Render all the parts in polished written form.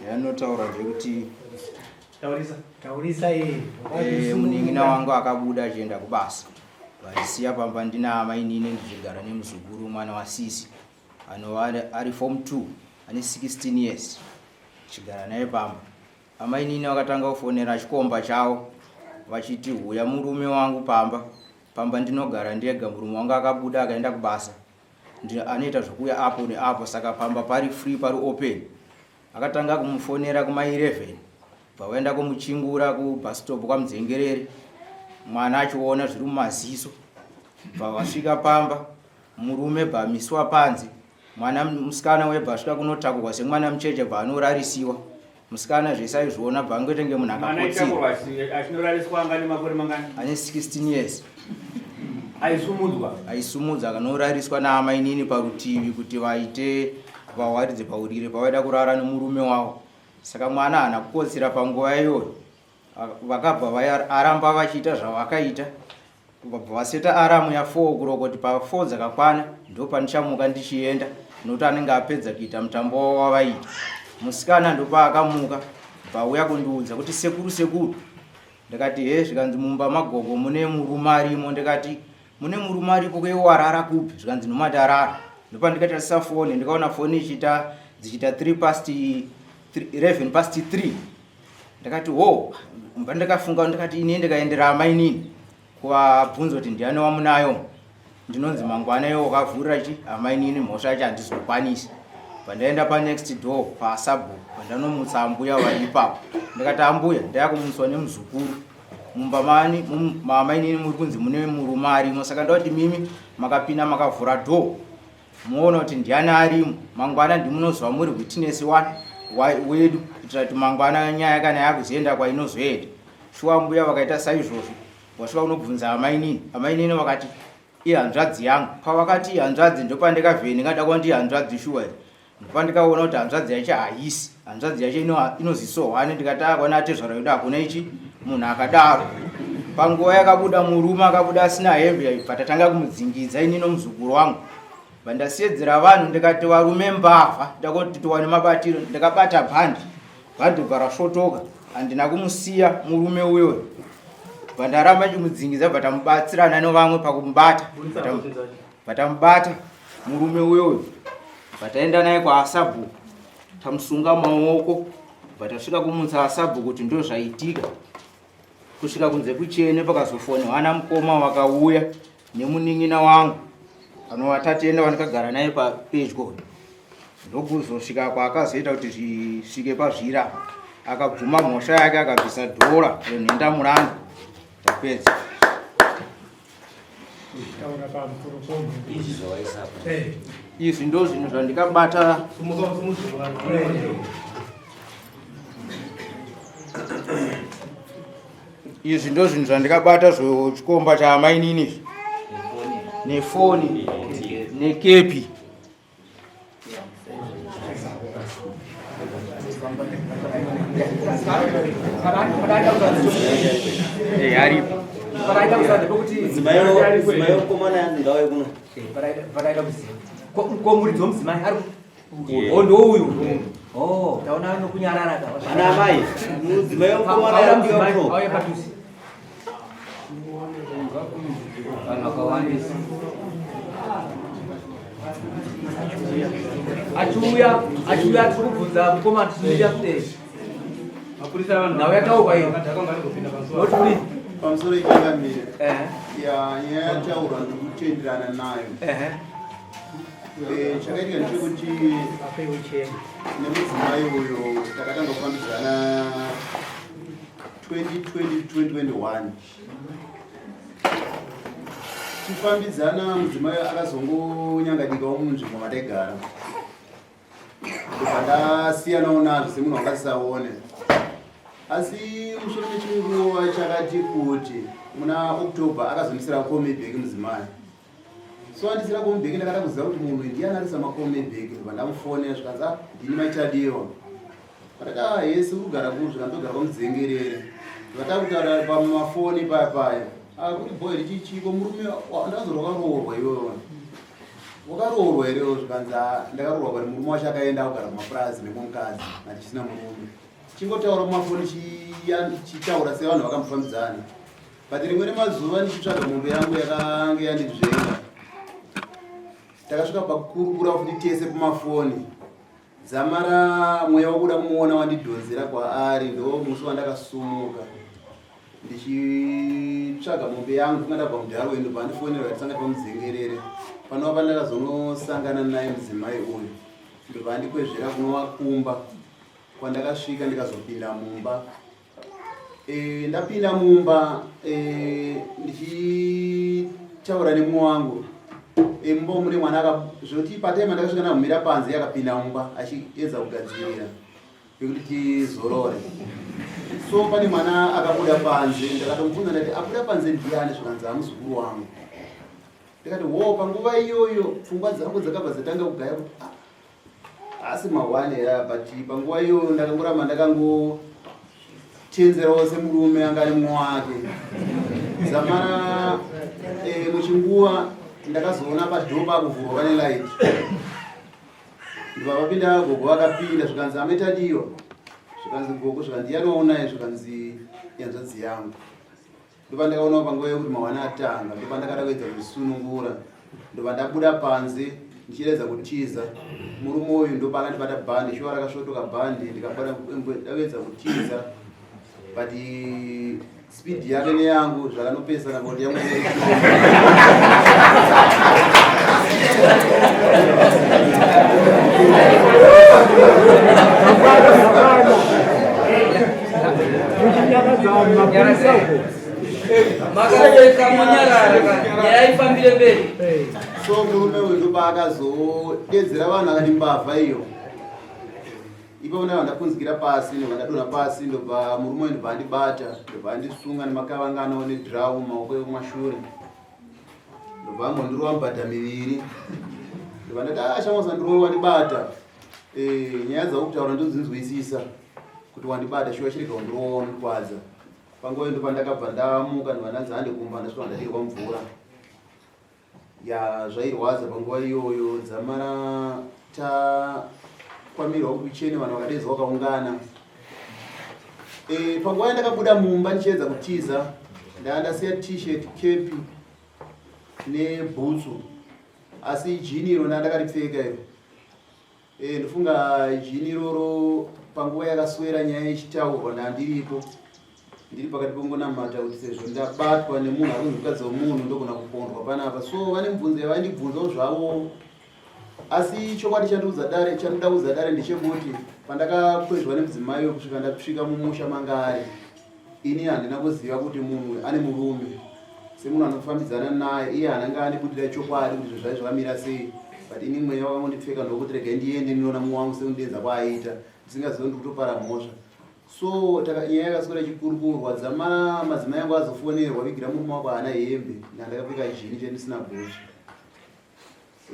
Yanotaura ndekuti Taurisa. Taurisa iye. Eh, munin'ina wangu akabuda achienda kubasa vandisiya pamba ndina amainini ndichigara nemuzukuru mwana wasisi anova ari form 2 ane 16 years chigara naye pamba. Amainini vakatanga kufonera chikomba chavo vachiti huya murume wangu pamba pamba ndinogara ndega murume wangu akabuda akaenda kubasa anoita zvekuuya apo neapo saka pamba pari free pari open akatanga kumufonera kuma 11 bva vaenda kumuchingura kubus stop kwamudzengerere mwana achiona zviri mumaziso bva vasvika pamba murume bva amiswa panze mwana musikana webva asvika kunotakurwa semwana mucheche bva anorarisiwa musikana zvese aizviona bva angoitenge munhu akakotsira ane 16 years aisumudzwa aisumudza akanorariswa naamainini parutivi kuti vaite vawaridze pauriri pavaida kurara nemurume wavo saka mwana haana kukotsira panguva iyoyo vakabva aramba vachiita zvavakaita vabva vaseta aramu ya4 kuroko kuti pa4 dzakakwana ndopandichamuka ndichienda nokuti anenge apedza kuita mutambo wavo wavaita musikana ndopaakamuka bvauya kundiudza kuti sekuru sekuru ndikati he zvikanzi mumba magogo mune murume arimo ndikati mune murume aripo kuye warara kupi zvikanzi nomati arara ndopandikatarisa foni ndikaona foni ichiita dzichiita 3 past 11 past 3 ndakati ho mba ndakafunga ndikati ini ndikaendera amainini kuvabvunza kuti ndiani wamunayo ndinonzi mangwana iwo wakavhurira chi amainini mhosva yacho handizokwanisi pandaenda panext door pasabhuku pandanomutsa ambuya vari ipapo ndikati ambuya ndaya kumutswa nemuzukuru mumba mani maamainini muri kunzi mune murume arimo saka ndati mimi makapinda makavhura door muona kuti ndiani arimo mangwana ndimunozova muri witness one wedu kuitira kuti mangwana nyaya kana yakuzoenda kwainozoenda shuwa mbuya vakaita saizvozvo wasvika unobvunza amainini amainini vakati ihanzvadzi yangu pavakati ihanzvadzi ndopandikavheni ndingada kuva ndi hanzvadzi shuwa here ndopandikaona kuti hanzvadzi yacho haisi hanzvadzi yacho inozisohwani ndikati akwana atezvara yedu hakuna ichi munhu akadaro panguva yakabuda murume akabuda asina hembe bva tatanga kumudzingidza ini nomuzukuru wangu vandasiyedzera vanhu ndikati varume mbavha ndakoti tiwane mabatiro ndikabata bhandi bhandi bva rasvotoka handina kumusiya murume uyoyo bva ndaramba ndichimudzingidza bva tamubatsirana nevamwe pakumubata bva tamubata murume uyoyo bva taenda naye kwaasabhuku tamusunga maoko bva tasvika kumutsa asabhuku kuti ndo zvaitika kusvika kunze kuchene pakazofonwa ana mukoma vakauya nemunin'ina wangu anova tatenda vandakagara naye papedyo ndokuzosvika kwaakazoita kuti zvisvike pazvira akabvuma mhosva yake akabvisa dhora renhenda muranda tapedza izvi ndo zvinhu zvandikabata izvi ndo zvinhu zvandikabata zvochikomba chaamainini izvi nefoni nekepi aripo ko muridzi womudzimai ari oh, ndouyu oh, taona nokunyarara ana amai mudzimai womukomana auye padhuze Vanhu vakawandisa. Achiuya, achiuya tiri kubvunza mukoma tichiuya kudei. Mapurisa vanhu Nhau yataurwa iyi. Not please. Pamusoro ichangamire. Eh. Ya nyaya yataurwa ndikutenderana nayo. Eh. Eh, chakaitika ndechekuti nemudzimai uyo takatanga kufambidzana 2020-2021 tifambidzana mudzimai akazongonyangadikawo munzvimbo mataigara ndobva ndasiyanawo nazvo semunhu wanga asisaone asi mushure mechinguva chakati kuti muna october akazondisira komibheki mudzimai so andisira komibheki ndakada kuziva kuti munhu ndiani arisa makomibheki ndobva ndamufonera zvikanzi ah, ndini maitadiwa Pandati ah yes uri kugara kupi zvikanzi ndogara kwamudzengerere. Ndikatanga kutaura pamafoni paya paya. Ah kuri boy richichiko murume ndakazorwa karoorwa iwewe. Wakaroorwa here? Zvikanzi ah, ndakaroorwa but murume wacho akaenda kugara kumapurazi nemumukadzi handichisina murume. Chingotaura mumafoni chitaura sevanhu vakambofambidzana. But rimwe remazuva ndichitsvaga mombe yangu yakange yandidzvenga, takasvika pakukurukura futi tese kumafoni. Dzamara mweya wekuda kumuona wandidhonzera kwaari, ndo musi wandakasumuka ndichitsvaga mombe yangu. Ndinga ndabva mudharo wendo pandifonera vatisanga pamudzengerere panova pandakazonosangana naye mudzimai uyu, ndobva andikwezvera kunovakumba kwandakasvika ndikazopinda mumba. E, ndapinda mumba e, ndichitaura nemumwe wangu e, mumba mune mwana zvoti patime ndakasvika ndamumira panze akapinda mumba achiedza kugadzirira pekuti tizorore. So pane mwana akabuda panze, ndakatomubvunza ndati abuda panze ndiani, zvikanzi amuzukuru wangu. Ndikati wo, panguva iyoyo pfungwa dzangu dzakabva dzatanga kugaya kuti ah, asi mahwani here? But panguva iyoyo ndakangoramba ndakangotenzerawo semurume anga ari mumwe wake. Zamara e, muchinguva ndakazoona padhoo pakuvhurwa pane light, ndibva vapinda gogo. Vakapinda zvikanzi amaitadiwa, zvikanzi gogo, zvikanzi yanoonai, zvikanzi yanzvadzi yangu. Ndobva ndakaonawo panguva yekuti mahwani atanga, ndobva ndakada kuedza kuzvisunungura, ndobva ndabuda panze ndichiedza kutiza. Murume uyu ndopa akandibata bhandi, shuwa rakasvotoka bhandi, ndikabata ndakuedza kutiza, but speed yake neyangu zvakanopesana kuti yangu. Makapfeka monyarara, nyaya ifambire mberi. So murume uyu ndopaakazodedzera vanhu akati mbavha iyo. Ipapo ndabva ndakunzikira pasi, ndobva ndadonha pasi, ndobva murume uyu ndobva andibata, ndobva andisunga nemakavangano nedrau mumaoko ekumashure, ndobva ambondirova mubhadha miviri. Ndobva ndati ah, shamwasa ndirova wandibata. Eh, nyaya dzakutaura ndodzinzwisisa kuti wandibata shuwa, chirega kundirova, wandikwadza. Panguva iyo ndopandakabva ndamuka, ndobva ndanzi hande kumba. Ndasvika ndadirwa mvura ya zvairwadza panguva iyoyo. Dzamara takwamirwa kuchene, vanhu vakadedzwa vakaungana. E, panguva yandakabuda mumba ndichiedza kutiza, ndaa ndasiya t-shirt, kepi nebhutsu, asi jini iro ndaa ndakaripfeka iro. E, ndofunga jini iroro panguva yakaswera nyaya ichitaurwa ndandiripo, ndiri pakati pongonamata kuti sezvo ndabatwa nemunhu akunzi mukadzi wemunhu, ndogona kupondwa panapa. So vane mibvunzo yavaindibvunzawo zvavo, asi chokwadi chandiudza dare, chandoda kuudza dare ndechekuti pandakakwezvwa nemudzimai kusvika ndasvika mumusha manga ari, ini handina kuziva kuti munhu ane murume. Semunhu anofambidzana naye, iye haananga andibudira chokwadi kuti zvinhu zvai zvakamira sei, but ini mweya wakangondipfeka ndokuti regai ndiende ndinoona mumwe wangu sekundienza kwaaita, ndisingazivi ndiri kutopara mhosva. So nyaya yakaswera ichikurukurwa dzamara madzimai angu azofonerwa, vigira murume wako haana hembe. Ndandakapfeka jini chendisina bhutsu.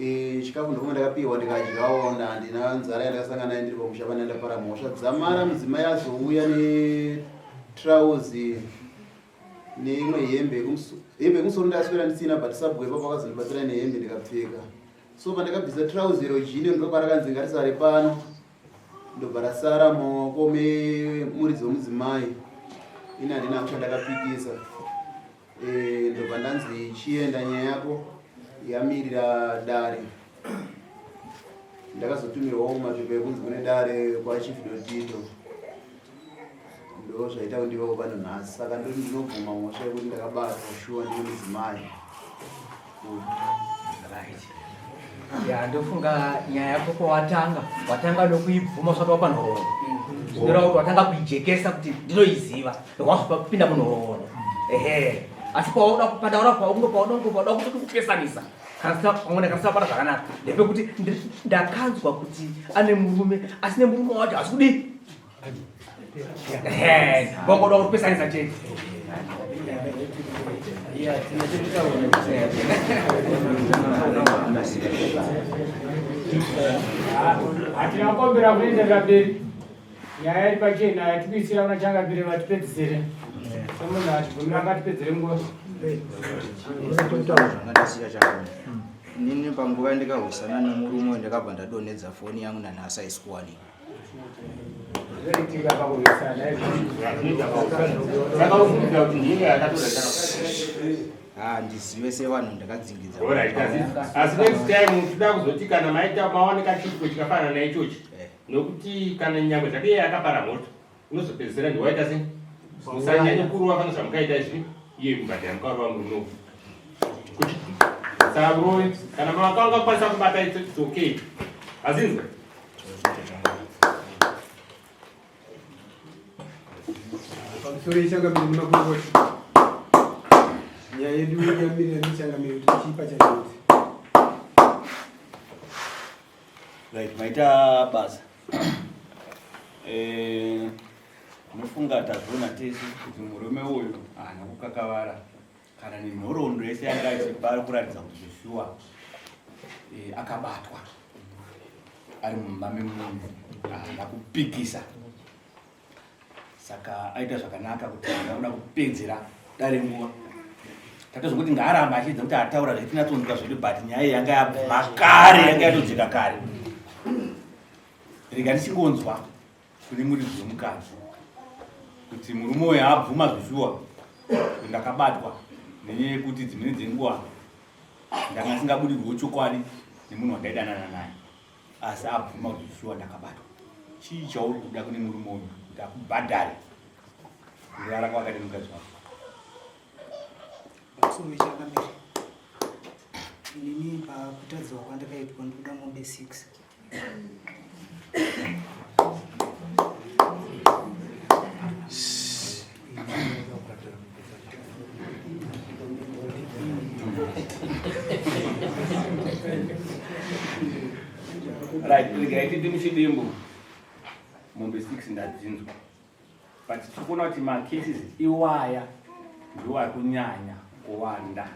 E, chikafu ndokunge ndakapiwa ndikadyawo, handina nzara yandakasangana nayo ndiri pamusha pane ndapara mhosva. Dzamara mudzimai azouya netrauzi neimwe hembe hembe yekumusoro ndakaswera ndisina, but sabwe ipapo akazondibatsira nehembe ndikapfeka. So pandakabvisa trauzi iro, jini ndoparakanzi ngarisare pano, ndobva rasara mumaoko memuridzi wemudzimai. Ini handina chandakapikisa. E, ndobva ndanzi chienda, nyaya yako yamirira dare. Ndakazotumirwawo mapepa ekunzi kune dare kwaChief Dotito. Ndo zvaita kuti ndivewo pano nhasi. Saka ndoti ndinobvuma mhosva yekuti ndakabatwa shuwa ndine mudzimai. Right. Ya, ndofunga nyaya yako pawatanga, watanga nokuibvuma usati wapa nhoroondo. Zvinoreva kuti watanga kuijekesa kuti ndinoiziva, ndokwazo kupinda munhoroondo. Ehe. Asi pauda pandaura pauno pauda pauda kuti kupesanisa kana sina pamwe kana pana zvakanaka ndepekuti ndakanzwa kuti ane murume, asi nemurume wacho hasi kudii. Ehe, bongoda kupesanisa chete. Hatina kukombera kuenderera mberi, nyaya iri pachena yatikuisira kuna Changambire vatipedzisire. Semunhu atibvumira, ngatipedzere nguva. Zvanga ndasiya chakona. Inini panguva yandikahwisana nemurume ndakabva ndadonhedza foni yangu nanhasi haisi kuwanikwa. Zvaitika pakurwisana Saka ufungidzira kuti ndiye akatora Handizive sevanhu ndakadzingidza. Alright, asi next time toda kuzoti kana maita maoneka chiitiko chikafanana naichochi nokuti kana nyangwe zvake iye akapara mhosva unozopedzisira ndiwaita sei musanyanye kurova kana zvamukaita izvi iye kubhadhara mukarova murume uyu kuti sarove kana makanga kwanisa kubata it's okay azinzwa Pamusoro yechangamire nemakurukota. Nyaya yedu yamirira nechangamire kuti tichiipa changamire. Right, maita basa. Eh, nofunga tazviona tese kuti murume uyu haana kukakavara kana nenhoroondo yese yanga achipa ari kuratidza kuti zveshuwa eh, akabatwa ari mumba memunhu haana kupikisa saka aita zvakanaka kuti ndakuda kupedzera dare nguva tatozongoti ngaaramba achiedza kuti ataura zvetinatsonzwa zvedu but nyaya iyi yanga yabva kare yanga yatodzika kare rega ndichingonzwa kune muridzi wemukadzi kuti murume uyo abvuma zveshuwa kuti ndakabatwa nenyaya yekuti dzimweni dzenguva ndanga ndisingabudirwewo chokwadi nemunhu wandaidanana naye asi abvuma kuti shuwa ndakabatwa chii chauri kuda kune murume uyu kuti akubhadhare kurara kwakati mukadzi wako Pamusoro wechangamire, inini pakutadziwa kwandakaitwa ndikuda mombe 6. Right, regai tiite muchidimbu mombe 6 ndadzinzwa but tiri kuona kuti macases iwaya ndiwo ari kunyanya kuwanda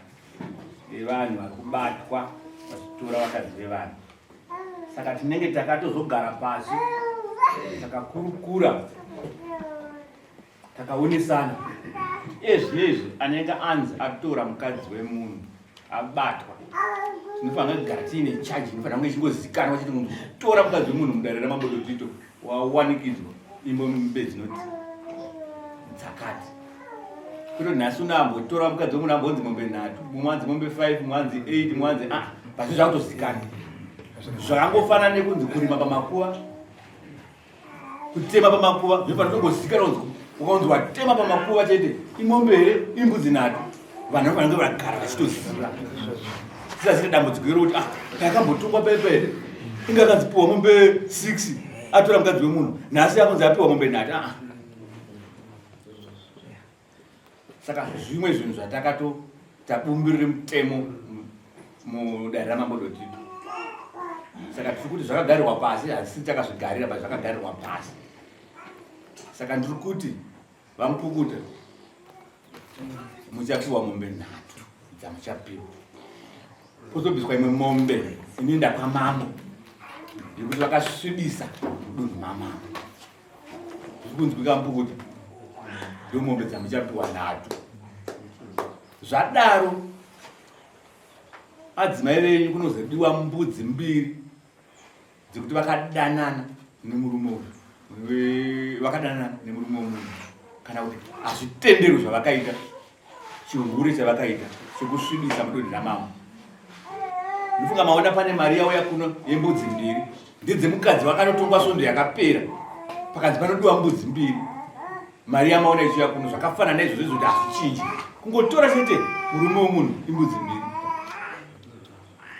evanhu vari kubatwa vachitora vakadzi vevanhu saka tinenge takatozogara pasi takakurukura takaonesana iye zvinezvi anenge anzi atora mukadzi wemunhu abatwa tinofanira kugara tiine chaji inofanira kunge ichingozikanwa chiti munhu tora mukadzi wemunhu mudare ramabodotito wawanikidzwa imbo mbe dzinoti dzakati kuto nhasi unoambotora mukadzi wemunhu ambonzi mombe nhatu mumwe anzi mombe 5 mumwe anzi 8 mumwe anzi ah pasi zvakutozikanwa zvakangofanana nekunzi kurima pamakuva kutema pamakuva zvinofanira kutongozikanwa kunzi ukaunzi watema pamakuva chete imombe here imbudzi nhatu vanhu vanofanira kunge vagara vachitoziva tisasite dambudziko iro kuti ah ndakambotongwa pepe here inga akanzi piwa mombe 6 atora mukadzi wemunhu nhasi akunzi apiwa mombe nhatu ah saka zvimwe zvinhu zvatakato tabumbirire mutemo mudare ramambo dotito saka tiri kuti zvakagarirwa pasi hazisi takazvigarira but zvakagarirwa pasi saka ndiri kuti vamupukuta muchapiwa mombe nhatu dzamuchapiwa pozobviswa imwe mombe inoenda kwamambo yekuti vakasvibisa mudunhu mamambo zviri kunzwika mupukuta ndomombe dzamuchapiwa nhatu zvadaro adzimai venyu kunozodiwa mbudzi mbiri dzekuti vakadanana nemurume uyu vakadanana nemurume wemunhu kana kuti hazvitenderwi zvavakaita chihure chavakaita chekusvibisa mudonhi ramambo ndofunga maona pane mari yauya kuno yembudzi mbiri ndedzemukadzi vakanotongwa svondo yakapera pakanzi panodiwa mbudzi mbiri mari yamaona ichiuya kuno zvakafanana izvozvo izvo kuti hazvichinji kungotora chete murume wemunhu imbudzi mbiri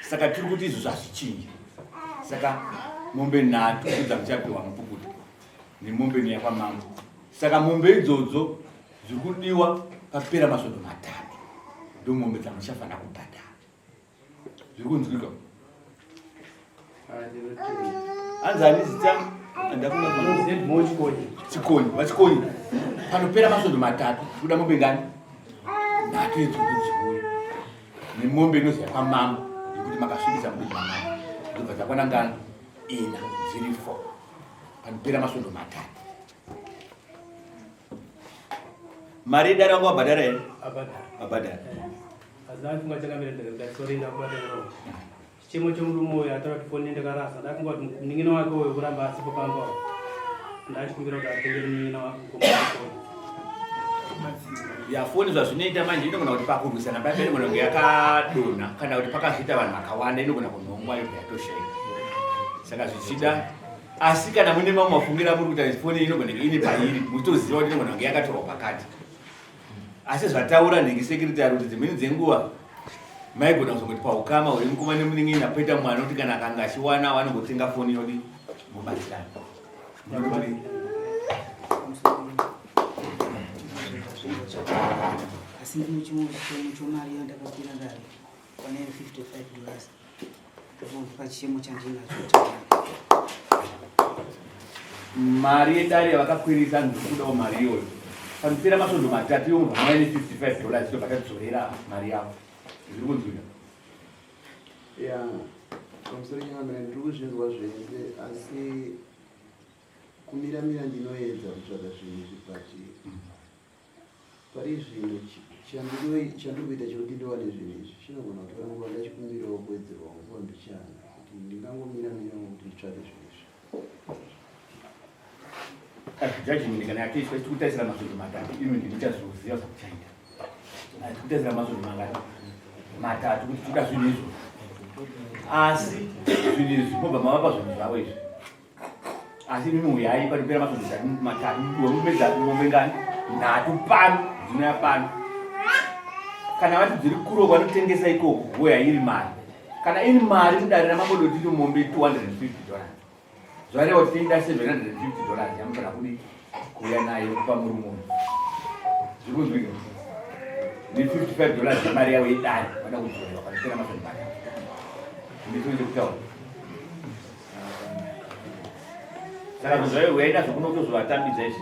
saka tiri kuti izvozvo hazvichinji saka mombe nhatu ndodzamuchapiwa mupukuta nemombe neya kwamambo saka mombe idzodzo zviri kudiwa papera masvondo matatu ndomombe dzamuchafanira kubhadhara zviri kunzwika hanzi ani zita andakunachikonyi vachikonyi panopera masvondo matatu kuda mombe ngani nhatu idzodzo dziuye nemombe inozi yakwamambo yekuti makasvibisa mudzi mamambo dzobva dzakwana ngani ina dziri fo panopera masvondo matatu mari yedare wanga wabhadhara here abhadhara. Asi ndafunga changamire ndikati ndakubata muromo. Chichemo chemurume uyu ataura kuti foni ndakarasa. Ndafunga kuti munin'ina wake uyu kuramba asipo pamba. Ndachikumbira kuti atengere munin'ina wake foni. Ya, foni zvazvinoita manje, inogona kuti pakurwisana paipa inogona kunge yakadonha, kana kuti pakazviita vanhu vakawanda inogona kunhongwa yobva yatoshaika. Saka zvichida, asi kana mune mamwe mafungiro amuri kuita, foni inogona kunge ine pairi, muchitoziva kuti inogona kunge yakatorwa pakati. Asi zvataura nhingi secretary kuti dzimweni dzenguva maigona kuzongoti paukama huri mukoma nemunin'ina poita mwana kuti kana akanga achiwana vanongotenga foni yodi mobatsirana. Asi ndine chimwe chichemo chomari yandakakwira ndari $155, pachichemo chandinacho. Mari yedare yavakakwirisa, ndiri kudawo mari iyoyo. Panopera masvondo 3 iwo mubva mauya ne$55, tobva tadzorera mari yavo. Zviri kunzwika? Ya, pamusoro changamire, ndiri kuzvinzwa zvese, asi kumiramira ndinoedza kutsvaga zvinhu izvi, but pari zvino chandiri kuita chekuti ndiwane zvinhu izvi chinogona kutora nguva. Ndachikumbirawo kuwedzerwa nguva mbichana kuti ndingangomiramira kuti nditsvake zvinhu izvi. Judgment kana yatoiswa, tiri kutarisira masvondo 3. Imi ndimuchazoziva zvakuchaita. Tiri kutarisira masvondo mangani? 3, kuti toda zvinhu izvo. Asi zvinhu izvi mobva mavapa zvinhu zvavo izvi, asi imimi uyai panopera masvondo 3, mupedza mombe ngani? Nhatu pano dzinoya pano. Kana vati dziri kuro vanotengesa ikoko, voya iri mari. Kana iri mari mudare ramambodotito, mombe $250, zvareva kuti tinoda $750 yamufanira kudi kuuya nayo kupa murume uyu. Zviri kunzwika? Ne$55 yemari yavo yedare vada kudzorerwa panopera masvondo 3. Ndizvo chekutaura. Saka zvinhu zvayo uyai nazvo kuno kutozovatambidza izvi.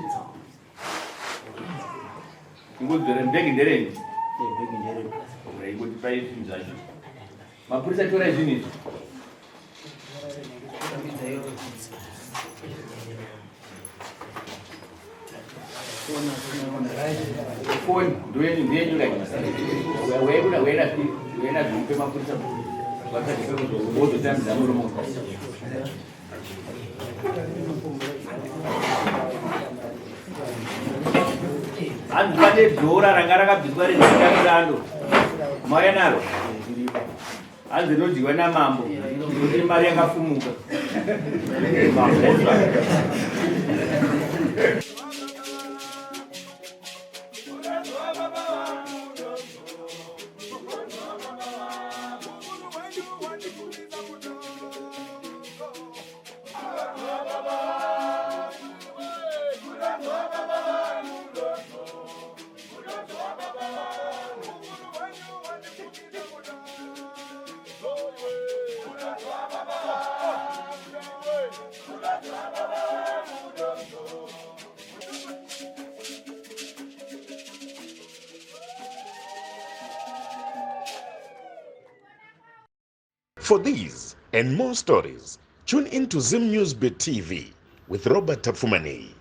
Ingodzore bhegi nderenyu. Bhegi nderenyu. Ingoti pai zvinhu zvacho. Mapurisa, torai zvinhu izvi. Foni ndoyenyu, ndeyenyu. Weuna wena zviupe mapurisa vozotambidza murume. Hanzi pane dhora ranga rakabviswa rezvitamurando, mauya naro. Hanzi rinodyiwa namambo kuti mari yakafumuka. Mamhosva. For these and more stories, tune in to Zim News Bit TV with Robert Tafumani.